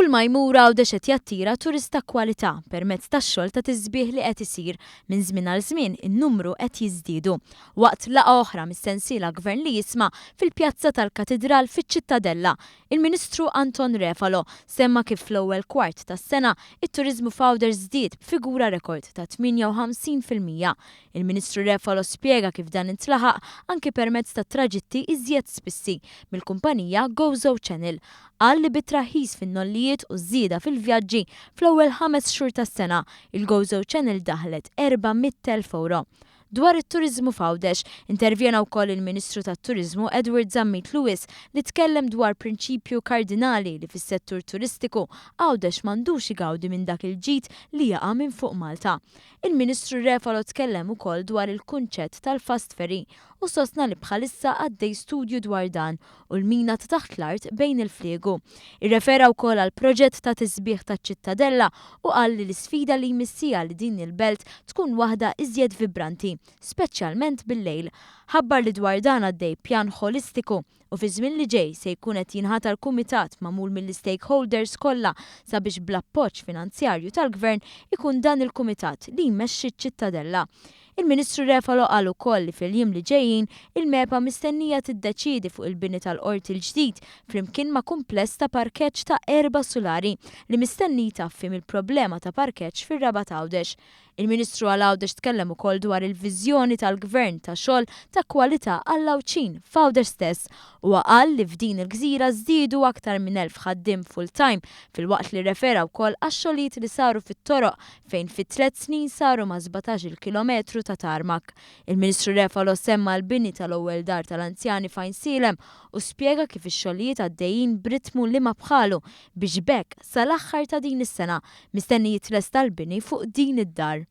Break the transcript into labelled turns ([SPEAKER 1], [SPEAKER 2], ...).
[SPEAKER 1] Kull ma jmur Għawdex qed jattira turist ta' kwalità permezz tax-xogħol ta' tisbiħ li qed isir. Minn żmien għal żmien in-numru qed jiżdiedu. Waqt laqgħa oħra mis-sensiela Gvern li Jisma' fil-Pjazza tal-Katidral fiċ-Ċittadella, il-Ministru Anton Refalo semma kif fl-ewwel kwart tas-sena it-turiżmu f'Għawdex żdied b'figura rekord ta' 58%. Il-Ministru Refalo spjega kif dan intlaħaq anki permezz ta' traġitti iżjed spissi mill-kumpanija Gozo Channel. Qal li bit-traħħis fin-nollijiet u ż-żieda fil-vjaġġi fl-ewwel ħames xhur tas-sena, il-Gozo Channel daħħlet 400,000 ewro. Dwar it-turiżmu f'Għawdex, intervjena wkoll il-Ministru tat-Turiżmu Edward Zammit Lewis li tkellem dwar prinċipju kardinali li fis-settur turistiku Għawdex m'għandux igawdi minn dak il-ġid li jaqa' minn fuq Malta. Il-Ministru Refalo tkellem ukoll dwar il-kunċett tal-fast ferry u sostna li bħalissa għaddej studju dwar dan u l-mina ta' taħt l-art bejn il-fliegu. Irrefera wkoll għall-proġett ta' tisbiħ taċ-Ċittadella u qal li l-isfida li jmiss hija li din il-belt tkun waħda iżjed vibranti, speċjalment bil-lejl. Ħabbar li dwar dan għaddej pjan ħolistiku u fiż-żmien li ġej se jkun qed jinħatar kumitat magħmul mill-istakeholders kollha sabiex bl-appoġġ finanzjarju tal-Gvern ikun dan il-kumitat li jmexxi ċ-Ċittadella. Il-Ministru Refalo qal ukoll li fil-jiem li ġejjin il-MEPA mistennija tiddeċiedi fuq il-bini tal-Qorti l-ġdid flimkien ma' kumpless ta' parkeġġ ta' erba' sulari li mistenni jtaffi mill-problema ta' parkeġġ fir-Rabat Għawdex. Il-Ministru għal Għawdex tkellem ukoll dwar il-viżjoni tal-Gvern ta' xogħol ta' kwalità għall-Għawdxin f'Għawdex stess. Huwa qal li f'din il-gżira żdiedu aktar minn 1,000 ħaddiem full-time filwaqt li rrefera wkoll għax-xogħlijiet li saru fit-toroq fejn fi tlett snin saru ma' 17-il kilometru ta' tarmac. Il-Ministru Refalo semma l-bini tal-ewwel dar tal-anzjani f'Għajnsielem u spjega kif ix-xogħlijiet għaddejjin b'ritmu liema bħalu biex b'hekk sal-aħħar ta' din is-sena mistenni jitlesta l-bini fuq din id-dar.